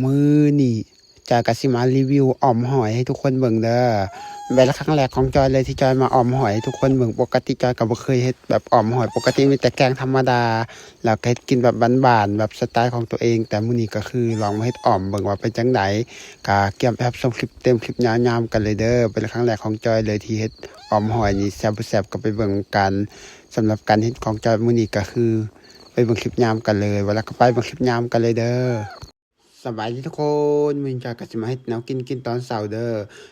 ມື້ນີ້ຈອຍກໍຊິມາຣີວິວອ່ອມຫອຍໃຫ້ທຸກຄົນເບິ່ງເດີ. ເປັນຄັ້ງແລກຂອງຈອຍເລີຍທີ່ຈອຍມາອ່ອມຫອຍໃຫ້ທຸກຄົນເບິ່ງ. ປົກກະຕິຈອຍກໍບໍ່ເຄີຍເຮັດແບບອ່ອມຫອຍ, ປົກກະຕິມີແຕ່ແກງທຳມະດາ ແລ້ວກໍເຮັດກິນແບບບ້ານໆ ແບບສະໄຕຂອງຕົວເອງ. ແຕ່ມື້ນີ້ກໍຄືລອງມາເຮັດອ່ອມເບິ່ງວ່າເປັນຈັ່ງໃດ. ກໍກຽມໄປຮັບຊົມຄລິບເຕັມ, ຄລິບຍາວໆກັນເລີຍເດີ. ເປັນຄັ້ງແລກຂອງຈອຍເລີຍທີ່ເຮັດອ່ອມຫອຍນີ້, ແຊບບໍ່ແຊບກໍໄປເບິ່ງນຳກັນ. ສຳລັບການເຮັດຂອງຈອຍມື້ນີ້ກໍຄື ໄປເບິ່ງຄລິບຍາວກັນເລີຍ. ວ່າແລ້ວກໍໄປເບິ່ງຄລິບຍາວກັນເລີຍເດີ. ສະບາຍດີທຸກຄົນ, ມື້ນີ້ຈອຍກໍຊິມາເຮັດແນວກິນກິນຕອນເຊົ້າເດີ.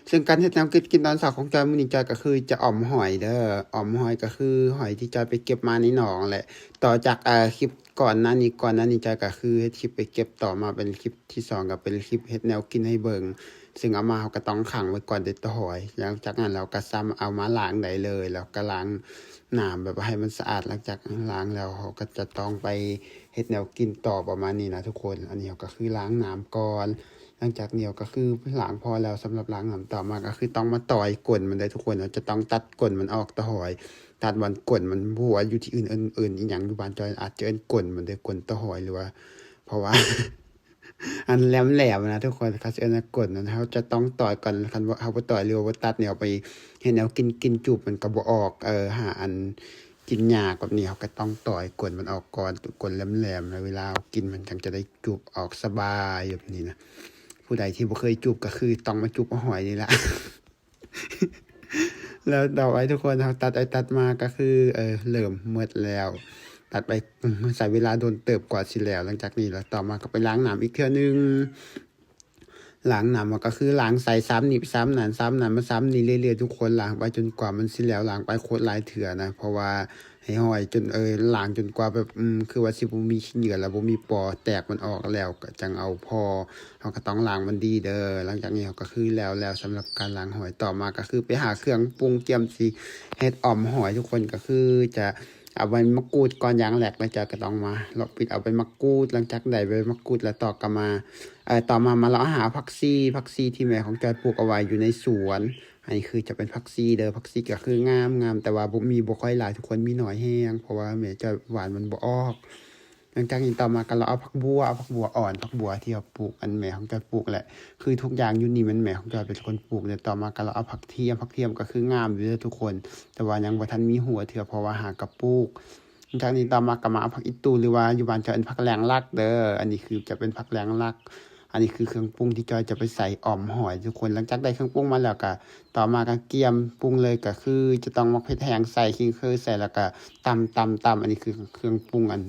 ເຊິ່ງການເຮັດແນວກິນກິນຕອນເຊົ້າຂອງຈອຍມື້ນີ້ ຈອຍກໍຄືຈະອ່ອມຫອຍເດີ. ອ່ອມຫອຍກໍຄືຫອຍທີ່ຈອຍໄປເກັບມາໃນໜອງແຫຼະ. ຕໍ່ຈາກ ເອີ ຄລິບກ່ອນໜ້ານີ້, ກ່ອນໜ້ານີ້ຈອຍກໍຄືເຮັດຄລິບໄປເກັບ, ຕໍ່ມາເປັນຄລິບທີສອງ ກໍເປັນຄລິບເຮັດແນວກິນໃຫ້ເບິ່ງ. ເຊິ່ງເອົາມາເຮົາກໍຕ້ອງຂັງໄວ້ກ່ອນເດ ຕະຫອຍ. ຫຼັງຈາກນັ້ນເຮົາກໍສາມາດເອົາມາລ້າງໄດ້ເລີຍ, ແລ້ວກໍລ້າງນ້ຳແບບວ່າໃຫ້ມັນສະອາດ. ຫຼັງຈາກລ້າງແລ້ວ ເຮົາກໍຈະຕ້ອງໄປເຮັດແນວກິນຕໍ່ ປະມານນີ້ນະທຸກຄົນ. ອັນນີ້ເຮົາກໍຄືລ້າງນ້ຳກ່ອນ. ຫຼັງຈາກນີ້ເຮົາກໍຄືລ້າງພໍແລ້ວສຳລັບລ້າງນ້ຳ, ຕໍ່ມາກໍຄືຕ້ອງມາຕ່ອຍກົ້ນມັນເດີທຸກຄົນ. ເຮົາຈະຕ້ອງຕັດກົ້ນມັນອອກ ຕະຫອຍ, ຕັດບ່ອນກົ້ນມັນ. ບໍ່ຮູ້ວ່າຢູ່ທີ່ອື່ນເອີ້ນ ເອີ້ນອີ່ຫຍັງ, ຢູ່ບ້ານຈອຍອາດຈະເອີ້ນກົ້ນມັນເດີ, ກົ້ນຕະຫອຍ ຫຼືວ່າ ເພາະວ່າ ອັນແຫຼມໆນະທຸກຄົນ, ເຂົາຊິເອີ້ນວ່າກົ້ນ. ອັນເຮົາຈະຕ້ອງຕ່ອຍກ່ອນ, ຄັນວ່າເຮົາບໍ່ຕ່ອຍ ຫຼືວ່າບໍ່ຕັດນີ້ ເອົາໄປເຮັດແນວກິນ ກິນຈູບມັນກໍບໍ່ອອກ. ເອີ ຫາອັນກິນຍາກແບບນີ້, ເຮົາກໍຕ້ອງຕ່ອຍກົ້ນມັນອອກກ່ອນ, ກົ້ນແຫຼມໆ ແລ້ວເວລາເຮົາກິນມັນຈັ່ງຈະໄດ້ຈູບອອກສະບາຍແບບນີ້ນະ. ຜູ້ໃດທີ່ບໍ່ເຄີຍຈູບກໍຄືຕ້ອງມາຈູບເອົາຫອຍນີ້ລະ. ແລ້ວຕໍ່ໄປທຸກຄົນ, ເຮົາຕັດໄປຕັດມາກໍຄື ເອີ ເລີ່ມໝົດແລ້ວ. ຕັດໄປ ອືມ ໃຊ້ເວລາດົນເຕີບກວ່າຊິແລ້ວ. ຫຼັງຈາກນີ້ແລ້ວ ຕໍ່ມາກໍໄປລ້າງນ້ຳອີກເທື່ອໜຶ່ງ. ລ້າງນ້ຳກໍຄືລ້າງໃສ່ຊາມນີ້ຊາມນັ້ນ ຊາມນັ້ນມາຊາມນີ້ເລື້ອຍໆທຸກຄົນ, ລ້າງໄປຈົນກວ່າມັນຊິແລ້ວ. ລ້າງໄປໂຄດຫຼາຍເທື່ອນະ, ເພາະວ່າ ໃຫ້ຫອຍຈົນ ເອີ ລ້າງຈົນກວ່າແບບ ອືມ ຄືວ່າຊິບໍ່ມີຂີ້ເຫຍື້ອ ແລ້ວບໍ່ມີປໍແຕກມັນອອກແລ້ວ ກໍຈັ່ງເອົາພໍ. ເຮົາກໍຕ້ອງລ້າງມັນດີເດີ. ຫຼັງຈາກນີ້ເຮົາກໍຄືແລ້ວແລ້ວສຳລັບການລ້າງຫອຍ. ຕໍ່ມາກໍຄືໄປຫາເຄື່ອງປຸງ ກຽມຊິເຮັດອ່ອມຫອຍ. ທຸກຄົນກໍຄືຈະເອົາໃບມະກຣູດກ່ອນຢ່າງແລກເລີຍ. ຈອຍກໍຕ້ອງມາເລາະປິດເອົາໃບມະກຣູດ. ຫຼັງຈາກໄດ້ໃບມະກຣູດແລ້ວ ຕໍ່ກໍມາ ເອີ ຕໍ່ມາ ມາເລາະຫາຜັກຊີ, ຜັກຊີທີ່ແມ່ຂອງຈອຍປູກເອົາໄວ້ຢູ່ໃນສວນ. ອັນນີ້ຄືຈະເປັນຜັກຊີເດີ. ຜັກຊີກໍຄືງາມໆ ແຕ່ວ່າບໍ່ມີ ບໍ່ຄ່ອຍຫຼາຍທຸກຄົນ, ມີໜ້ອຍແຮງ ເພາະວ່າແມ່ຈອຍຫວ່ານມັນບໍ່ອອກ. ຫຼັງຈາກນີ້ຕໍ່ມາກໍເລາະເອົາຜັກບົ່ວ, ເອົາຜັກບົ່ວອ່ອນ, ຜັກບົ່ວທີ່ເຮົາປູກ, ອັນແມ່ຂອງຈອຍປູກແຫຼະ. ຄືທຸກຢ່າງຢູ່ນີ້ແມ່ນແມ່ຂອງຈອຍເປັນຄົນປູກເດີ. ຕໍ່ມາກໍເລາະເອົາຜັກທຽມ, ຜັກທຽມກໍຄືງາມຢູ່ເດີທຸກຄົນ, ແຕ່ວ່າຍັງບໍ່ທັນມີຫົວເທື່ອ ເພາະວ່າຫາກໍປູກ. ຫຼັງຈາກນີ້ຕໍ່ມາກໍມາເອົາຜັກອີ່ຕູ່ ຫຼືວ່າຢູ່ບ້ານຈອຍເອີ້ນຜັກແລງລັກເດີ. ອັນນີ້ຄືຈະເປັນຜັກແລງລັກ. ອັນນີ້ຄືເຄື່ອງປຸງທີ່ຈອຍຈະໄປໃສ່ອ່ອມຫອຍທຸກຄົນ. ຫຼັງຈາກໄດ້ເຄື່ອງປຸງມາແລ້ວກໍ ຕໍ່ມາກໍກຽມປຸງເລີຍ, ກໍຄືຈະຕ້ອງໝາກເຜັດແຫ້ງໃສ່, ຂີງເຄີໃສ່ ແລ້ວກໍຕຳໆໆ. ອັນນີ້ຄືເຄື່ອງປຸງອັນ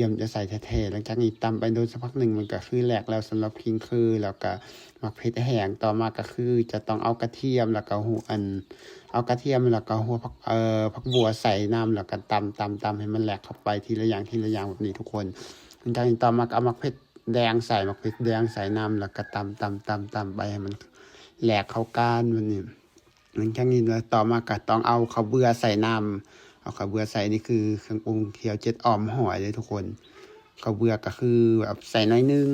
ກຽມຈະໃສ່ແທ້ໆ. ຫຼັງຈາກນີ້ຕຳໄປໂດນສັກພັກໜຶ່ງ ມັນກໍຄືແຫຼກແລ້ວສຳລັບຂີງເຄີ ແລ້ວກໍໝາກເຜັດແຫ້ງ. ຕໍ່ມາກໍຄືຈະຕ້ອງເອົາກະທຽມ ແລ້ວກໍຫົວ ອັນ ເອົາກະທຽມ ແລ້ວກໍຫົວຜັກ ເອີ ຜັກບົວໃສ່ນຳ ແລ້ວກໍຕຳໆໆ ໃຫ້ມັນແຫຼກເຂົ້າໄປທີລະຢ່າງ ທີລະຢ່າງແບບນີ້ທຸກຄົນ. ຫຼັງຈາກນີ້ຕໍ່ມາກໍເອົາໝາກເຜັດ ແດງໃສ່ ໝາກເຜັດແດງໃສ່ນຳ ແລ້ວກໍຕຳໆໆໆ ໄປໃຫ້ມັນແຫຼກເຂົ້າກັນແບບນີ້. ຫຼັງຈາກນີ້ແລ້ວ ຕໍ່ມາກໍຕ້ອງເອົາເຂົ້າເບືອໃສ່ນຳ ເອົາເຂົ້າເບືອໃສ່. ນີ້ຄືເຄື່ອງປຸງທີ່ເຮົາຈະເຮັດອ່ອມຫອຍເດ້ທຸກຄົນ. ເຂົ້າເບືອກໍຄືແບບໃສ່ໜ້ອຍໜຶ່ງ.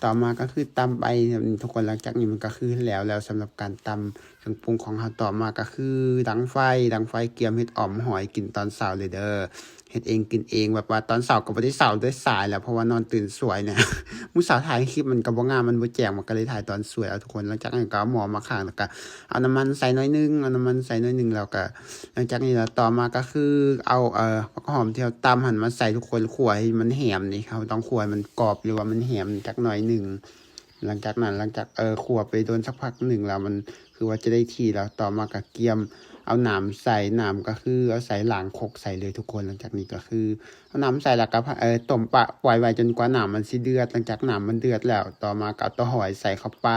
ຕໍ່ມາກໍຄືຕຳໄປແບບນີ້ທຸກຄົນ. ຫຼັງຈາກນີ້ມັນກໍຄືແລ້ວແລ້ວສຳລັບການຕຳເຄື່ອງປຸງຂອງເຮົາ. ຕໍ່ມາກໍຄືດັງໄຟ ດັງໄຟກຽມເຮັດອ່ອມຫອຍກິນຕອນເຊົ້າເລີຍເດີ. ເຮັດເອງກິນເອງ ແບບວ່າຕອນເຊົ້າກໍບໍ່ໄດ້ເຊົ້າໄດ້ສາຍແລ້ວ ເພາະວ່ານອນຕື່ນສວຍນະ. ມື້ເຊົ້າຖ່າຍຄລິບມັນກໍບໍ່ງາມ ມັນບໍ່ແຈ້ງ ມັນກໍເລີຍຖ່າຍຕອນສວຍເອົາທຸກຄົນ. ຫຼັງຈາກນັ້ນກໍເອົາໝໍມາຂ້າງ ແລ້ວກໍເອົານ້ຳມັນໃສ່ໜ້ອຍໜຶ່ງ ເອົານ້ຳມັນໃສ່ໜ້ອຍໜຶ່ງ ແລ້ວກໍ ຫຼັງຈາກນີ້ແລ້ວ ຕໍ່ມາກໍຄືເອົາ ເອີ ຜັກຫອມທີ່ເຮົາຕຳຫັ້ນມາໃສ່ທຸກຄົນ. ຂົ້ວໃຫ້ມັນແຫມນີ້ ເຮົາຕ້ອງຂົ້ວໃຫ້ມັນກອບ ຫຼືວ່າມັນແຫມຈັກໜ້ອຍໜຶ່ງ. ຫຼັງຈາກນັ້ນ ຫຼັງຈາກ ເອີ ຂົ້ວໄປໂດນສັກພັກໜຶ່ງແລ້ວ ມັນຄືວ່າຈະໄດ້ທີ່ແລ້ວ ຕໍ່ມາກໍກຽມເອົານ້ຳໃສ່. ນ້ຳກໍຄືເອົາໃສ່ລ້າງຄົກໃສ່ເລີຍທຸກຄົນ. ຫຼັງຈາກນີ້ກໍຄືເອົານ້ຳໃສ່ ແລ້ວກໍ ເອີ ຕົ້ມປະ ປ່ອຍໄວ້ຈົນກວ່ານ້ຳມັນຊິເດືອດ. ຫຼັງຈາກນ້ຳມັນເດືອດແລ້ວ ຕໍ່ມາກໍເອົາຕົວຫອຍໃສ່ເຂົ້າໄປ.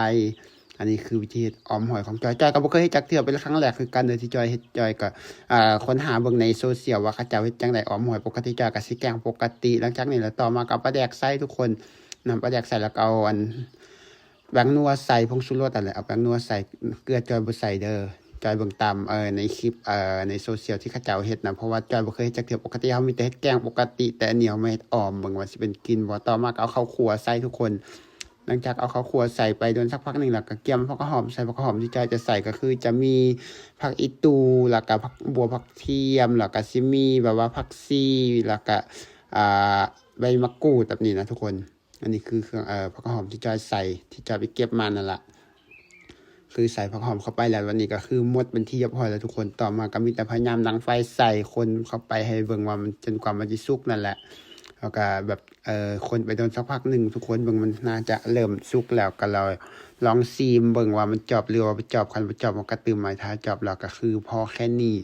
ອັນນີ້ຄືວິທີເຮັດອ່ອມຫອຍຂອງຈອຍ. ຈອຍກໍບໍ່ເຄີຍເຮັດຈັກເທື່ອ ເປັນຄັ້ງແລກຄືກັນເລີຍທີ່ຈອຍເຮັດ. ຈອຍກໍ ເອີ ຄົ້ນຫາເບິ່ງໃນໂຊຊຽວວ່າເຂົາເຈົ້າເຮັດຈັ່ງໃດອ່ອມຫອຍ. ປົກກະຕິຈອຍກໍຊິແກງປົກກະຕິ. ຫຼັງຈາກນີ້ແລ້ວ ຕໍ່ມາກໍເອົາປາແດກໃສ່ທຸກຄົນ. ນ້ຳປາແດກໃສ່ ແລ້ວກໍເອົາອັນ ແປ້ງນົວໃສ່ ຜົງຊູລົດຫັ້ນແຫຼະ ເອົາແປ້ງນົວໃສ່. ເກືອຈອຍບໍ່ໃສ່ເດີ. ຈອຍເບິ່ງຕາມ ເອີ ໃນຄລິບ ເອີ ໃນໂຊຊຽວທີ່ເຂົາເຈົ້າເຮັດນະ ເພາະວ່າຈອຍບໍ່ເຄີຍເຮັດຈັກເທື່ອ. ປົກກະຕິເຮົາມີແຕ່ເຮັດແກງປົກກະຕິ ແຕ່ອັນນີ້ເຮົາມາເຮັດອ່ອມ ເບິ່ງວ່າຊິເປັນກິນບໍ່. ຕໍ່ມາກໍເອົາເຂົ້າຂົ້ວໃສ່ທຸກຄົນ. ຫຼັງຈາກເອົາເຂົ້າຂົ້ວໃສ່ໄປໂດນສັກພັກໜຶ່ງແລ້ວ ກໍກຽມຜັກຫອມໃສ່. ຜັກຫອມທີ່ຈອຍຈະໃສ່ກໍຄືຈະມີຜັກອີ່ຕູ່ ແລ້ວກໍຜັກບົວ ຜັກທຽມ ແລ້ວກໍຊິມີແບບວ່າຜັກຊີ ແລ້ວກໍ ອ່າ ໃບມະກຣູດແບບນີ້ນະທຸກຄົນ. ອັນນີ້ຄືເຄື່ອງ ເອີ ຜັກຫອມທີ່ຈອຍໃສ່ ທີ່ຈອຍໄປເກັບມານັ້ນລະ ຄືໃສ່ຜັກຫອມເຂົ້າໄປແລ້ວ ວັນນີ້ກໍຄືໝົດເປັນທີ່ຮຽບຮ້ອຍແລ້ວທຸກຄົນ. ຕໍ່ມາກໍມີແຕ່ພະຍາຍາມດັງໄຟໃສ່ ຄົນເຂົ້າໄປໃຫ້ເບິ່ງວ່າມັນ ຈົນກວ່າມັນຊິສຸກນັ້ນແຫຼະ. ແລ້ວກໍແບບ ເອີ ຄົນໄປໂດນສັກພັກໜຶ່ງ ທຸກຄົນເບິ່ງມັນໜ້າຈະເລີ່ມສຸກແລ້ວ ກໍລອງ ລອງຊີມເບິ່ງວ່າມັນຈອບຫຼືວ່າບໍ່ຈອບ. ຄັນບໍ່ຈອບ ເຮົາກໍຕື່ມໃໝ່. ຖ້າຈອບແລ້ວກໍຄືພໍແຄ່ນີ້.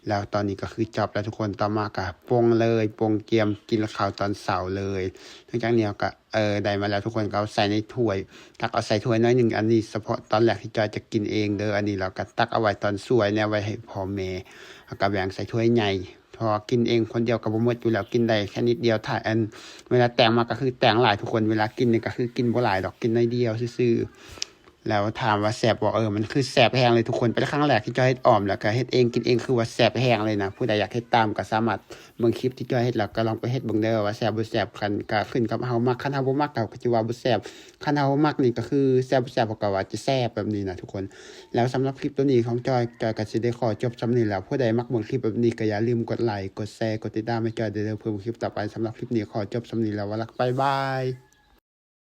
ແລ້ວຕອນນີ້ກໍຄືຈອບແລ້ວທຸກຄົນ. ຕໍ່ມາກໍປົງເລີຍ ປົງກຽມກິນເຂົ້າຕອນເຊົ້າເລີຍ. ຫຼັງຈາກນີ້ເຮົາກໍ ເອີ ໄດ້ມາແລ້ວທຸກຄົນ ກໍເອົາໃສ່ໃນຖ້ວຍ ຕັກເອົາໃສ່ຖ້ວຍໜ້ອຍໜຶ່ງ. ອັນນີ້ສະເພາະຕອນແລກທີ່ຈອຍຈະກິນເອງເດີ. ອັນນີ້ເຮົາກໍຕັກເອົາໄວ້ຕອນສວຍແດ່ ໄວ້ໃຫ້ພໍ່ແມ່ ເຮົາກໍແບ່ງໃສ່ຖ້ວຍໃຫຍ່ ເພາະວ່າກິນເອງຄົນດຽວກໍບໍ່ໝົດຢູ່ແລ້ວ ກິນໄດ້ແຄ່ນິດດຽວ. ຖ້າອັນ ເວລາແຕ່ງມາກໍຄືແຕ່ງຫຼາຍທຸກຄົນ ເວລາກິນນີ້ກໍຄືກິນບໍ່ຫຼາຍດອກ ກິນໜ້ອຍດຽວຊື່ໆ. ແລ້ວຖາມວ່າແຊບບໍ່? ເອີ ມັນຄືແຊບແຮງເລີຍທຸກຄົນ. ເປັນຄັ້ງແລກທີ່ຈອຍເຮັດອອມ ແລ້ວກໍເຮັດເອງກິນເອງ ຄືວ່າແຊບແຮງເລີຍນະ. ຜູ້ໃດຢາກເຮັດຕາມກໍສາມາດເບິ່ງຄລິບທີ່ຈອຍເຮັດ ແລ້ວກໍລອງໄປເຮັດເບິ່ງເດີວ່າແຊບບໍ່ແຊບ. ຄັນ ກໍຂຶ້ນກັບເຮົາມັກ ຄັນເຮົາບໍ່ມັກ ເຮົາກໍຈະວ່າບໍ່ແຊບ. ຄັນເຮົາມັກນີ້ກໍຄືແຊບບໍ່ແຊບ ເຮົາກໍວ່າຈະແຊບ ແບບນີ້ນະທຸກຄົນ. ແລ້ວສຳລັບຄລິບໂຕນີ້ຂອງຈອຍ ຈອຍກໍຊິໄດ້ຂໍຈົບສ່ຳນີ້ແລ້ວ. ຜູ້ໃດມັກເບິ່ງຄລິບແບບນີ້ກໍຢ່າລືມກົດໄລ ກົດແຊ ກົດຕິດຕາມໃຫ້ຈອຍເດີ ເພື່ອເບິ່ງຄລິບຕໍ່ໄປ. ສຳລັບຄລິບນີ້ຂໍຈົບສ່ຳນີ້ແລ້ວ ວ່າລັກ ບາຍບາຍ.